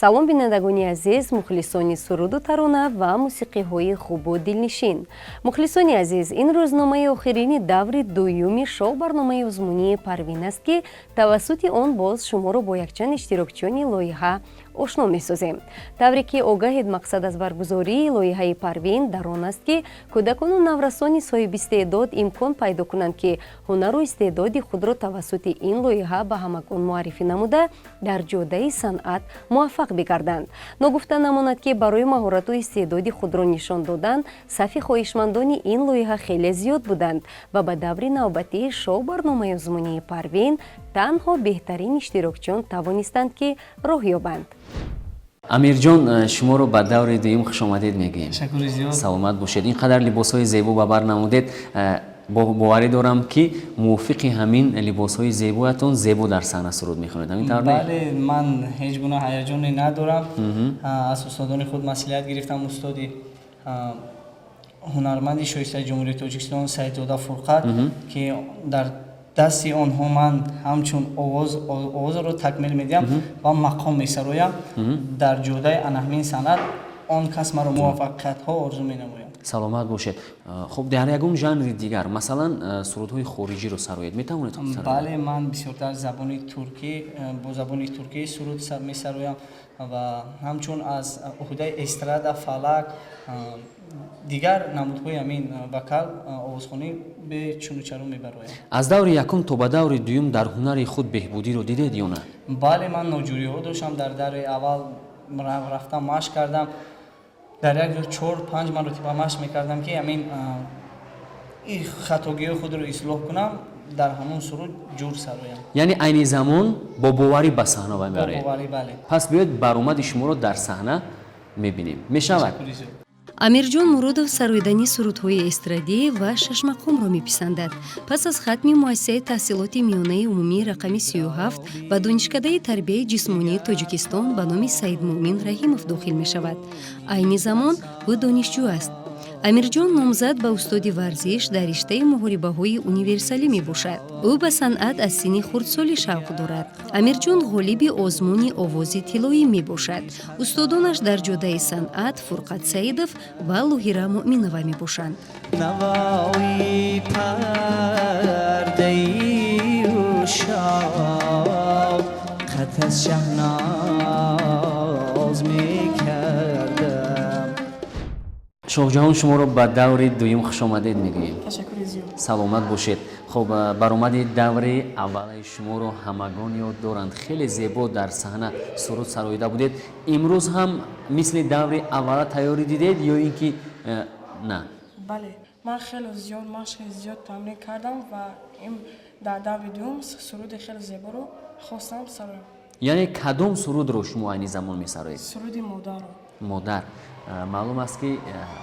Салом, бинандагони азиз, мухлисони суруду тарона ва мусиқиҳои хубу дилнишин. Мухлисони азиз, ин рӯзномаи охирини даври дуюми шоу барномаи озмунии Парвин аст, ки тавассути он боз шуморо бо якчанд иштирокчиёни лоиҳа ошно месозем. Тавре ки огаҳед, мақсад аз баргузории лоиҳаи Парвин дар он аст, ки кӯдакону наврасони соҳибистеъдод имкон пайдо кунанд, ки ҳунару истеъдоди худро тавассути ин лоиҳа ба ҳамагон муаррифӣ намуда, дар ҷодаи санъат муваффақ бигарданд. Ногуфта намонад, ки барои маҳорату истеъдоди худро нишон додан сафи хоҳишмандони ин лоиҳа хеле зиёд буданд ва ба даври навбатии шоу барномаи озмунии Парвин танҳо беҳтарин иштирокчиён тавонистанд, ки роҳ ёбанд. Амирҷон, шуморо ба даври дуюм хушомадед мегӯем. Ташаккури зиёд. Саломат бошед. Ин қадар либосҳои зебо ба бар намудед, боварӣ дорам, ки мувофиқи ҳамин либосҳои зебоятон зебо дар саҳна суруд мехонед. Ҳамин тавр? Бале, ман ҳеҷ гуна ҳаяҷоне надорам. Аз устодони худ маслиҳат гирифтам, устоди ҳунарманди шоистаи Ҷумҳурии Тоҷикистон Саидзода Фурқат, ки дар дасти онҳо ман ҳамчун овоз овозро такмил медиҳам ва мақом месароям. Дар ҷодаи анаҳмин санъат он кас маро муваффақиятҳо орзу менамоям. Саломат бошед. Хуб, дар ягон жанри дигар, масалан, сурудҳои хориҷиро сароед метавонед? Бале, ман бисёртар забони туркӣ, бо забони туркӣ суруд месароям ва ҳамчун аз уҳдаи эстрада, фалак, дигар намудҳои ҳамин вокал, овозхонӣ бечуну чаро мебароям. Аз даври якум то ба даври дуюм дар ҳунари худ беҳбудиро дидед ё на? Бале, ман ноҷӯриҳо доштам. Дар даври аввал рафтам, машқ кардам, дар як рӯз чор панҷ маротиба машқ мекардам, ки ҳамин хатогиҳои худро ислоҳ кунам, дар ҳамон суруд ҷур сароям. Яъне айни замон бо боварӣ ба саҳна Бо мебаред? боварӣ, бале. Пас биёед, баромади шуморо дар саҳна мебинем. Мешавад? Ташаккури зиёд. Амирҷон Муродов сароидани сурудҳои эстрадӣ ва шашмақомро меписандад. Пас аз хатми муассисаи таҳсилоти миёнаи умумии рақами 37 ба Донишкадаи тарбияи ҷисмонии Тоҷикистон ба номи Саидмуъмин Раҳимов дохил мешавад. Айни замон ӯ донишҷӯ аст. Амирҷон номзад ба устоди варзиш дар риштаи муҳорибаҳои универсалӣ мебошад. Ӯ ба санъат аз синни хурдсолӣ шавқ дорад. Амирҷон ғолиби озмуни Овози тиллоӣ мебошад. Устодонаш дар ҷодаи санъат Фурқат Саидов ва Лоҳира Муъминова мебошанд. Навои пардаи ушшоқ қат аз Шаҳноз мекардам. Шоҳҷаҳон, шуморо ба даври дуюм хушомадед мегӯем. Ташаккури зиёд. Саломат бошед. Хуб, баромади даври аввалаи шуморо ҳамагон ёд доранд. Хеле зебо дар саҳна суруд сароида будед. Имрӯз ҳам мисли даври аввала тайёрӣ дидед ё ин ки на? Бале, ман хеле зиёд машқи зиёд тамрин кардам ва ин дар даври дуюм суруди хеле зеборо хостам сароям. Яъне кадом сурудро шумо айни замон месароед? Суруди Модарро. Модар. Маълум аст, ки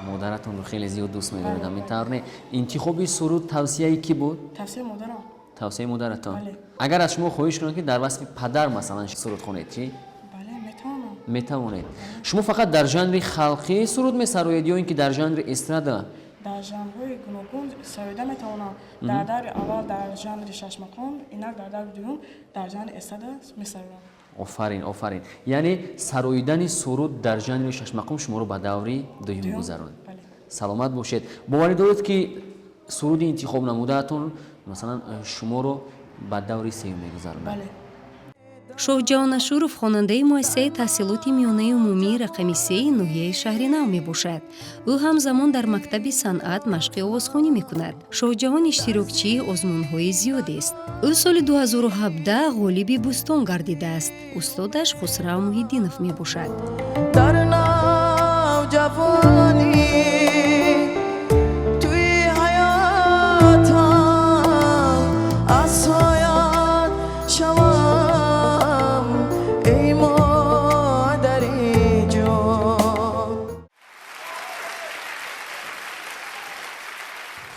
модаратонро хеле зиёд дӯст медоред, ҳамин тавр не? Интихоби суруд тавсияи кӣ буд? Тавсияи модарам. Тавсияи модаратон? Бале. Агар аз шумо хоҳиш кунанд, ки дар васфи падар, масалан, суруд хонед, чӣ? Бале, метавонам. Метавонед. Шумо фақат дар жанри халқӣ суруд месароед ё ин ки дар жанри эстрада? Дар жанрҳои гуногун сароида метавонам. Дар даври аввал дар жанри шашмақом, инак дар даври дуюм дар жанри эстрада месароям. Офарин, офарин! Яъне сароидани суруд дар жанри шашмақом шуморо ба даври дуюм Дуюм, гузаронд. Бале. Саломат бошед. Боварӣ доред, ки суруди интихоб намудаатон, масалан, шуморо ба даври сеюм мегузаронад? Бале. Шоҳҷаҳон Ашуров хонандаи муассисаи таҳсилоти миёнаи умумии рақами сеи ноҳияи Шаҳринав мебошад. Ӯ ҳамзамон дар мактаби санъат машқи овозхонӣ мекунад. Шоҳҷаҳон иштирокчии озмунҳои зиёдест. Ӯ соли 2017 ғолиби Бӯстон гардидааст. Устодаш Хусрав Муҳиддинов мебошад. Дар навҷавонӣ туи ҳаётам аз ҳаёт шавам, эй модари ҷон.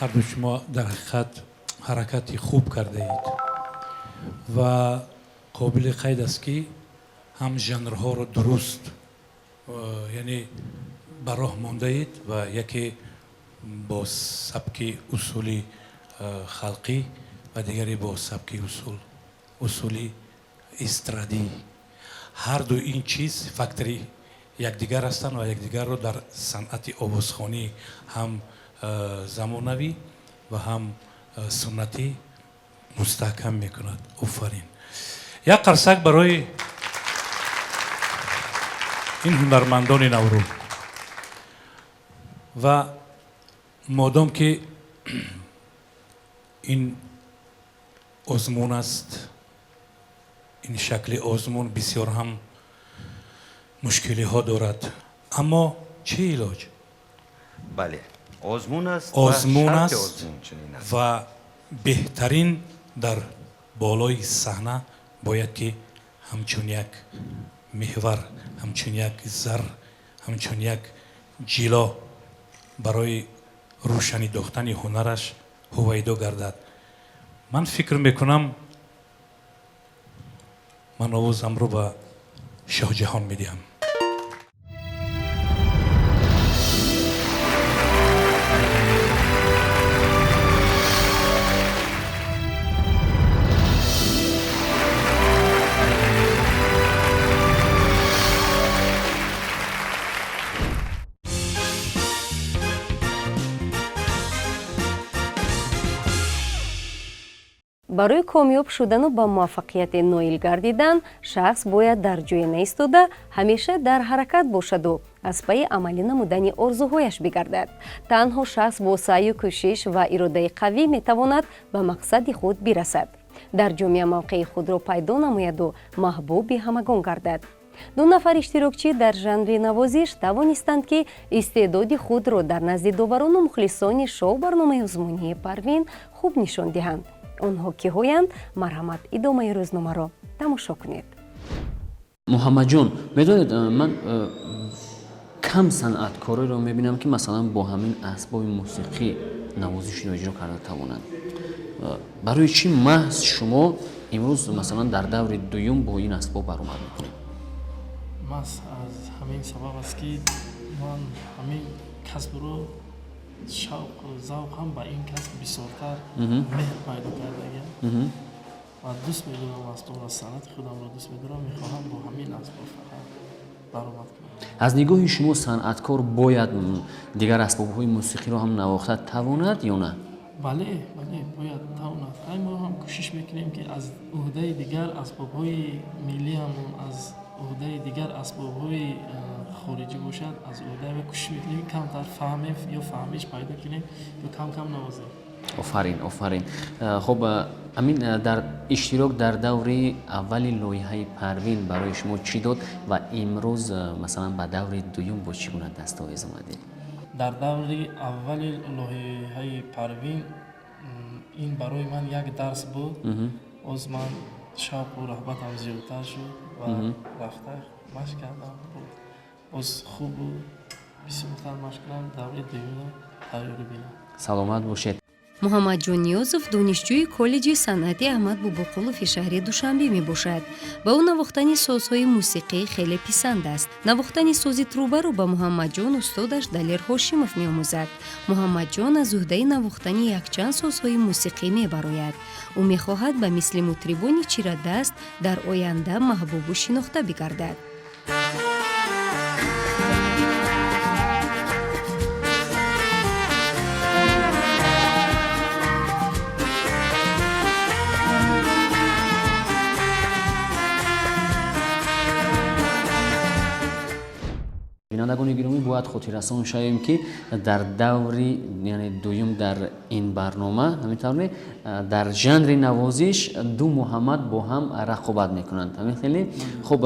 Ҳарду шумо дар ҳақиқат ҳаракати хуб кардаед ва қобили қайд аст, ки ҳам жанрҳоро дуруст, яъне ба роҳ мондаед ва яке бо сабки усули халқӣ ва дигаре бо сабки усули эстрадӣ. Ҳар ду ин чиз фактори якдигар ҳастанд ва якдигарро дар санъати овозхонӣ ҳам замонавӣ ва ҳам суннатӣ мустаҳкам мекунад. Офарин, як қарсак барои ин ҳунармандони наврӯ. Ва модом ки ин озмун аст, ин шакли озмун бисёр ҳам мушкилиҳо дорад, аммо чӣ илоҷ? Бале, озмун аст. Озмун аст ва беҳтарин дар болои саҳна бояд ки ҳамчун як меҳвар, ҳамчун як зар, ҳамчун як ҷило барои рӯшанӣ дохтани ҳунараш ҳувайдо гардад. Ман фикр мекунам, ман овозамро ба Шоҳҷаҳон медиҳам. Барои комёб шудану ба муваффақияте ноил гардидан шахс бояд дар ҷое наистода, ҳамеша дар ҳаракат бошаду аз пайи амалӣ намудани орзуҳояш бигардад. Танҳо шахс бо саъю кӯшиш ва иродаи қавӣ метавонад ба мақсади худ бирасад, дар ҷомеа мавқеи худро пайдо намояду маҳбуби ҳамагон гардад. Ду нафар иштирокчӣ дар жанри навозиш тавонистанд, ки истеъдоди худро дар назди доварону мухлисони шоу барномаи озмунии Парвин хуб нишон диҳанд. Онҳо киҳоянд? Марҳамат, идомаи рӯзномаро тамошо кунед. Муҳаммадҷон, медонед, ман кам санъаткореро мебинам, ки масалан бо ҳамин асбоби мусиқӣ навозишро иҷро карда тавонанд. Барои чӣ маҳз шумо имрӯз масалан дар даври дуюм бо ин асбоб баромад мекунед? Маҳз аз ҳамин сабаб аст, ки ман ҳамин касбро шавқу завқам ба ин касб бисёртар меҳр пайдо кардагиам ва дӯст медорам асбобро, санъати худамро дӯст медорам, мехоҳам бо ҳамин асбоб фақат баромад кунам. Аз нигоҳи шумо санъаткор бояд дигар асбобҳои мусиқиро ҳам навохта тавонад ё на? Бале, бале, бояд тавонад. Ҳай, мо ҳам кӯшиш мекунем, ки аз уҳдаи дигар асбобҳои миллиамон, аз уҳдаи дигар асбобҳои хориҷӣ бошад, аз уҳдаи кӯшиш мекунем камтар фаҳмем ё фаҳмиш пайдо кунем ё кам кам навозем. Офарин, офарин. Хуб, амин, дар иштирок дар даври аввали лоиҳаи Парвин барои шумо чӣ дод ва имрӯз масалан ба даври дуюм бо чӣ гуна дастовез омадед? Дар даври аввали лоиҳаи Парвин ин барои ман як дарс буд. Боз ман шавқу раҳбатам зиёдтар шуд ва рафта машқ кардам. Боз хуб буд, бисёртар машқ кардам, даври дуюмро тайёрӣ бинам. Саломат бошед. Муҳаммадҷон Ниёзов донишҷӯи коллеҷи санъати Аҳмад Бобоқулови шаҳри Душанбе мебошад. Ба ӯ навохтани созҳои мусиқӣ хеле писанд аст. Навохтани сози трубаро ба Муҳаммадҷон устодаш Далер Ҳошимов меомӯзад. Муҳаммадҷон аз уҳдаи навохтани якчанд созҳои мусиқӣ мебарояд. Ӯ мехоҳад ба мисли мутрибони чирадаст дар оянда маҳбубу шинохта бигардад. Бинандагони гиромӣ, бояд хотиррасон шавем, ки дар даври, яъне дуюм дар ин барнома, ҳамин тавр, дар жанри навозиш ду Муҳаммад бо ҳам рақобат мекунанд. Ҳамин хеле хуб.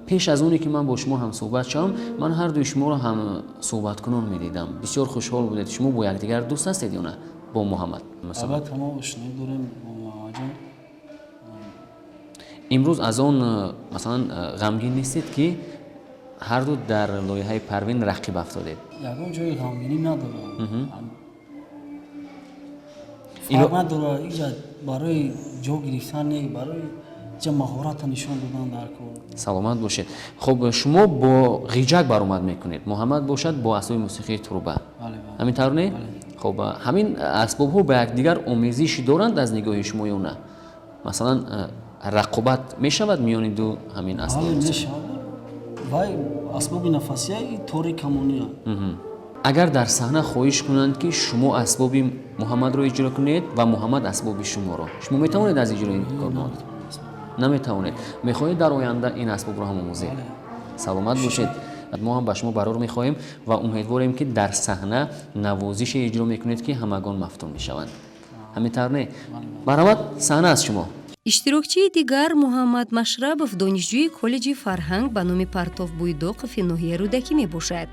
Пеш аз оне ки ман бо шумо ҳамсӯҳбат шавам, ман ҳардуи шуморо ҳам суҳбаткунон медидам, бисёр хушҳол будед. Шумо бо якдигар дӯст ҳастед ё на, бо Муҳаммад? Албатта, мо ошноӣ дорем бо Муҳаммадҷон. Имрӯз аз он масалан ғамгин нестед, ки ҳарду дар лоиҳаи Парвин рақиб афтодед? Ягон ҷои ғамгинӣ надорам, фарқ надорад. Иҷа барои ҷо гирифтан не, барои иҷа маҳората нишон додан дар кор. Саломат бошед. Хуб, шумо бо ғиҷак баромад мекунед, Муҳаммад бошад бо асбоби мусиқии труба, ҳамин тавр не? Хуб, ҳамин асбобҳо ба якдигар омезиш доранд аз нигоҳи шумо ё на? Масалан, Рақобат мешавад миёни ду ҳамин асбоб? Бале, мешавад. Вай асбоби нафасия, и тори камония. Агар дар саҳна хоҳиш кунанд, ки шумо асбоби Муҳаммадро иҷро кунед ва Муҳаммад асбоби шуморо, шумо метавонед аз иҷрои ин кор наметавонед? Мехоҳед дар оянда ин асбобро ҳам омӯзед? Саломат бошед. Мо ҳам ба шумо барор мехоҳем ва умедворем, ки дар саҳна навозише иҷро мекунед, ки ҳамагон мафтун мешаванд. Ҳамин тавр не? Марҳамат, саҳна аз шумо. Иштирокчии дигар Муҳаммад Машрабов донишҷӯи коллеҷи фарҳанг ба номи Партов Буйдоқови ноҳияи Рӯдакӣ мебошад.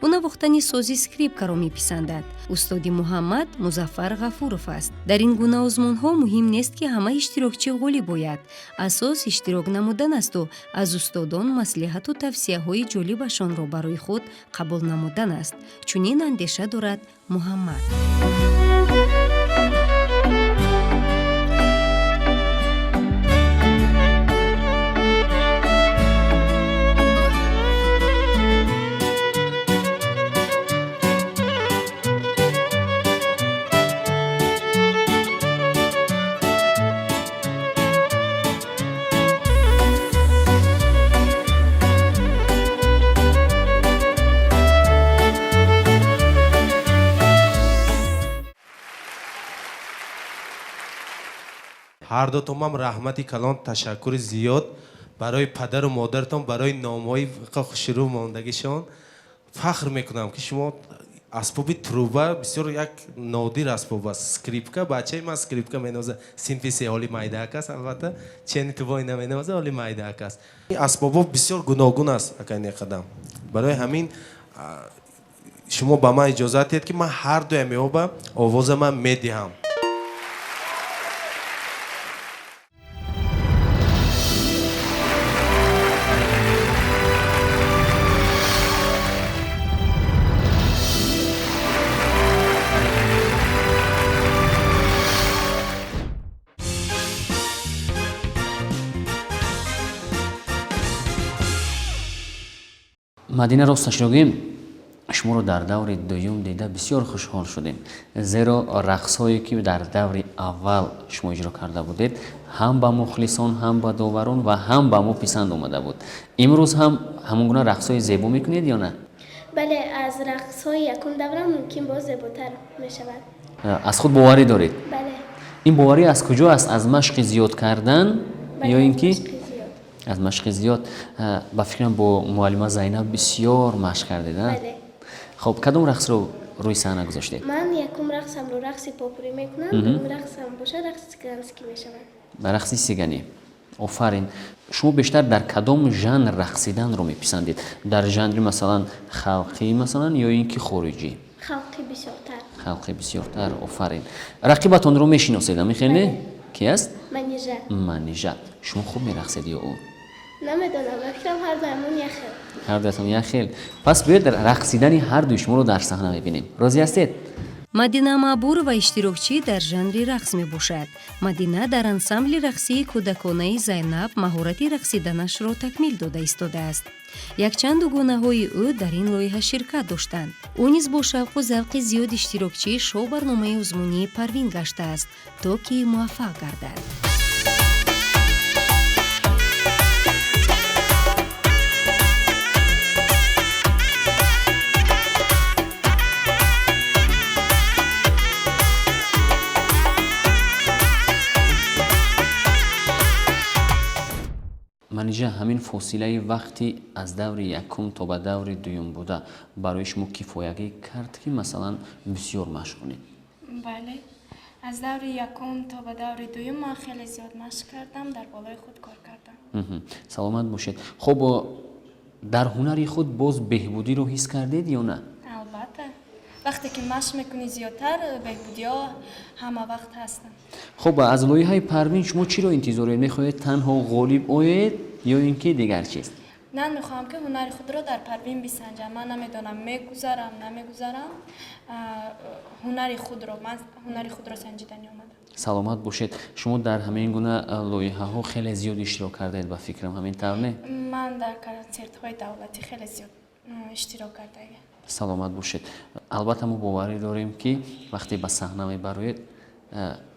Ӯ навохтани сози скрипкаро меписандад. Устоди Муҳаммад Музаффар Ғафуров аст. Дар ин гуна озмунҳо муҳим нест, ки ҳама иштирокчӣ ғолиб ояд. Асос иштирок намудан асту аз устодон маслиҳату тавсияҳои ҷолибашонро барои худ қабул намудан аст. Чунин андеша дорад Муҳаммад. Ҳар дутонам раҳмати калон, ташаккури зиёд барои падару модаратон, барои номҳои хушрӯ мондагишон. Фахр мекунам, ки шумо асбоби труба, бисёр як нодир асбоб аст. Скрипка, бачаи ман скрипка менавозад, синфи се, ҳоли майдаак аст, албатта чени тубои наменавозад, ҳоли майдаак аст. Асбобҳо бисёр гуногун аст, акай Неқадам. Барои ҳамин шумо ба ман иҷозат диҳед, ки ман ҳар дуям меоба овоза ман медиҳам. Мадина, росташро гӯем, шуморо дар даври дуюм дида бисёр хушҳол шудем, зеро рақсҳое, ки дар даври аввал шумо иҷро карда будед, ҳам ба мухлисон, ҳам ба доварон ва ҳам ба мо писанд омада буд. Имрӯз ҳам ҳамон гуна рақсҳои зебо мекунед ё на? Бале, аз рақсҳои якум давра мумкин боз зеботар мешавад. Аз худ боварӣ доред? Бале. Ин боварӣ аз куҷо аст? Аз машқи зиёд кардан ё ин ки аз машқи зиёд? Ба фикрам, бо муаллима Зайнаб бисёр машқ кардед? Хоб, кадом рақсро рӯи саҳна гузоштед? Ман якум рақсамро рақси попурӣ мекунам, дуюм рақсам бошад рақси цыганский мешавад. Рақси сиганӣ, офарин. Шумо бештар дар кадом жанр рақсиданро меписандед? Дар жанри, масалан, халқӣ, масалан, ё ин ки хориҷӣ? Халқӣ бисёртар. Халқӣ бисёртар, офарин. Рақибатонро мешиносед, амихел не? Ки аст? Манижа. Манижа. Шумо хуб мерақсед ё ӯ? Намедонам, ба фикрам, ҳар дуямон як хел. Ҳар дуятон як хел. Пас биёед, рақсидани ҳар дуи шуморо дар саҳна мебинем. Розӣ ҳастед? Мадина Маъбурова иштирокчӣ дар жанри рақс мебошад. Мадина дар ансамбли рақсии кӯдаконаи Зайнаб маҳорати рақсиданашро такмил дода истодааст. Якчанд дугонаҳои ӯ дар ин лоиҳа ширкат доштанд. Ӯ низ бо шавқу завқи зиёд иштирокчии шоу-барномаи озмунии Парвин гаштааст, то ки муваффақ гардад. Манижа, ҳамин фосилаи вақти аз даври якум то ба даври дуюм буда барои шумо кифоягӣ кард, ки, масалан, бисёр машқ кунед? Бале, аз даври якум то ба даври дуюм ман хеле зиёд машқ кардам, дар болои худ кор кардам. Саломат бошед. Хуб, дар ҳунари худ боз беҳбудиро ҳис кардед ё на? Албатта, вақте ки машқ мекунӣ зиёдтар, беҳбудиҳо ҳама вақт ҳастанд. Хуб, аз лоиҳаи Парвин шумо чиро интизоред? Мехоҳед танҳо ғолиб оед ё ин ки дигар чиз? Ман мехоҳам, ки ҳунари худро дар Парвин бисанҷам. Ман намедонам, мегузарам, намегузарам. Ҳунари худро, ман ҳунари худро санҷидани омадам. Саломат бошед. Шумо дар ҳамин гуна лоиҳаҳо хеле зиёд иштирок кардаед, ба фикрам, ҳамин тавр не? Ман дар консертҳои давлатӣ хеле зиёд иштирок кардаам. Саломат бошед. Албатта, мо боварӣ дорем, ки вақте ба саҳна мебароед,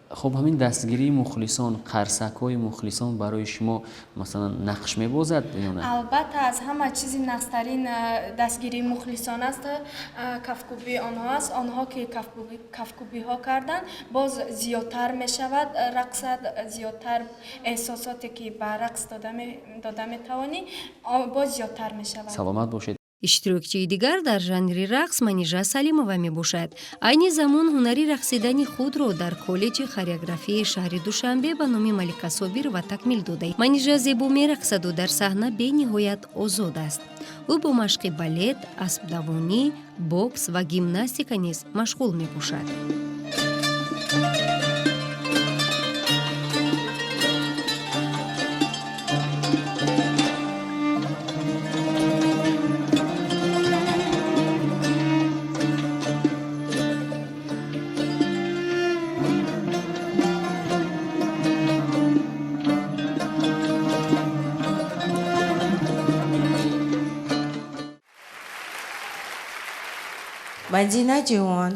Хуб, ҳамин дастгирии мухлисон, қарсакҳои мухлисон барои шумо, масалан, нақш мебозад ё на? Албатта, аз ҳама чизи нағзтарин дастгирии мухлисон аст, кафкӯбии онҳо аст. Онҳо ки кафкӯбиҳо карданд, боз зиёдтар мешавад рақсат, зиёдтар эҳсосоте ки ба рақс дода метавонӣ, боз зиёдтар мешавад. Саломат бошед. Иштирокчии дигар дар жанри рақс Манижа Салимова мебошад. Айни замон ҳунари рақсидани худро дар коллеҷи хореографияи шаҳри Душанбе ба номи Малика Собирова такмил дода. Манижа зебо мерақсаду дар саҳна бениҳоят озод аст. Ӯ бо машқи балет, аспдавонӣ, бокс ва гимнастика низ машғул мебошад. Мадина ҷон,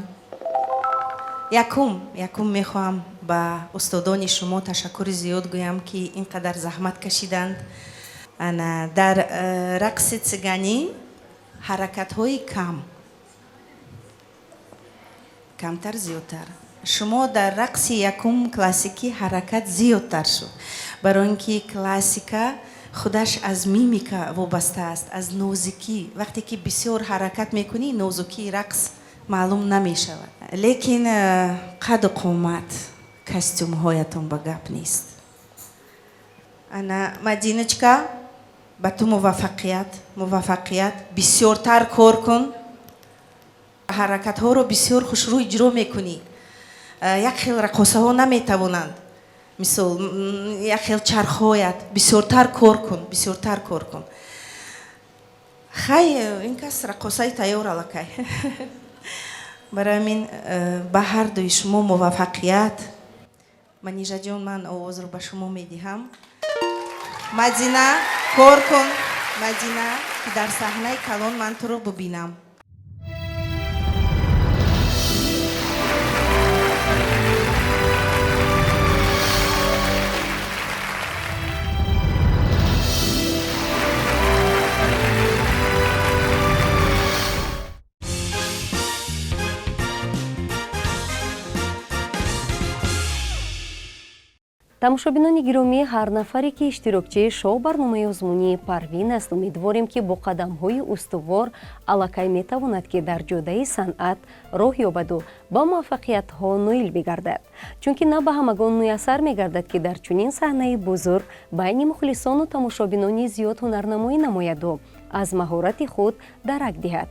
якум мехоҳам ба устодони шумо ташаккури зиёд гӯям, ки ин қадар заҳмат кашиданд. Ана дар рақси циганӣ ҳаракатҳои кам, камтар, зиёдтар. Шумо дар рақси якум классикӣ ҳаракат зиёдтар шуд, барои ин ки классика худаш аз мимика вобаста аст, аз нозикӣ. Вақте ки бисёр ҳаракат мекунӣ, нозукии рақс маълум намешавад. Лекин қаду қомат, костюмҳоятон ба гап нест. Ана, Мадиночка, ба ту муваффақият, муваффақият. Бисёртар кор кун, ҳаракатҳоро бисёр хушрӯ иҷро мекунӣ. Як хел раққосаҳо наметавонанд, мисол, як хел чархҳоят. Бисёртар кор кун, бисёртар кор кун. Хай, ин кас раққосаи тайёр аллакай. Барои ҳамин ба ҳар дуи шумо муваффақият. Манижаҷон, ман овозро ба шумо медиҳам. Мадина, кор кун, Мадина, ки дар саҳнаи калон ман туро бубинам. Тамошобинони гиромӣ, ҳар нафаре ки иштирокчии шоу барномаи озмунии Парвин аст, умедворем, ки бо қадамҳои устувор аллакай метавонад, ки дар ҷодаи санъат роҳ ёбаду ба муваффақиятҳо ноил бигардад, чунки на ба ҳамагон муяссар мегардад, ки дар чунин саҳнаи бузург байни мухлисону тамошобинони зиёд ҳунарнамоӣ намояду аз маҳорати худ дарак диҳад.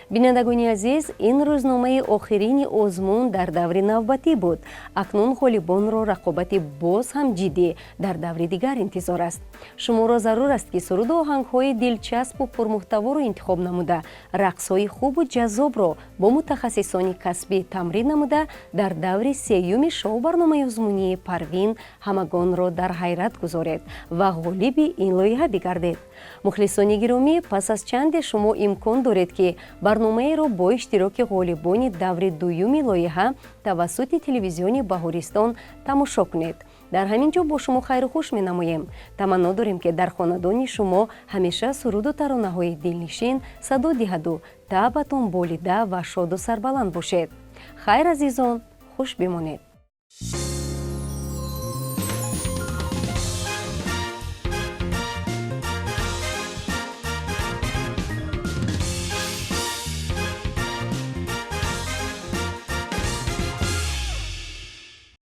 Бинандагони азиз, ин рӯзномаи охирини озмун дар даври навбатӣ буд. Акнун ғолибонро рақобати боз ҳам ҷиддӣ дар даври дигар интизор аст. Шуморо зарур аст, ки суруду оҳангҳои дилчаспу пурмуҳтаворо интихоб намуда, рақсҳои хубу ҷаззобро бо мутахассисони касбӣ тамрин намуда, дар даври сеюми шоу барномаи озмунии Парвин ҳамагонро дар ҳайрат гузоред ва ғолиби ин лоиҳа бигардед. Мухлисони гиромӣ, пас аз чанде шумо имкон доред, ки барномаеро бо иштироки ғолибони даври дуюми лоиҳа тавассути телевизиони Баҳористон тамошо кунед. Дар ҳамин ҷо бо шумо хайру хуш менамоем. Таманно дорем, ки дар хонадони шумо ҳамеша суруду таронаҳои дилнишин садо диҳаду таъбатон болида ва шоду сарбаланд бошед. Хайр, азизон, хуш бимонед.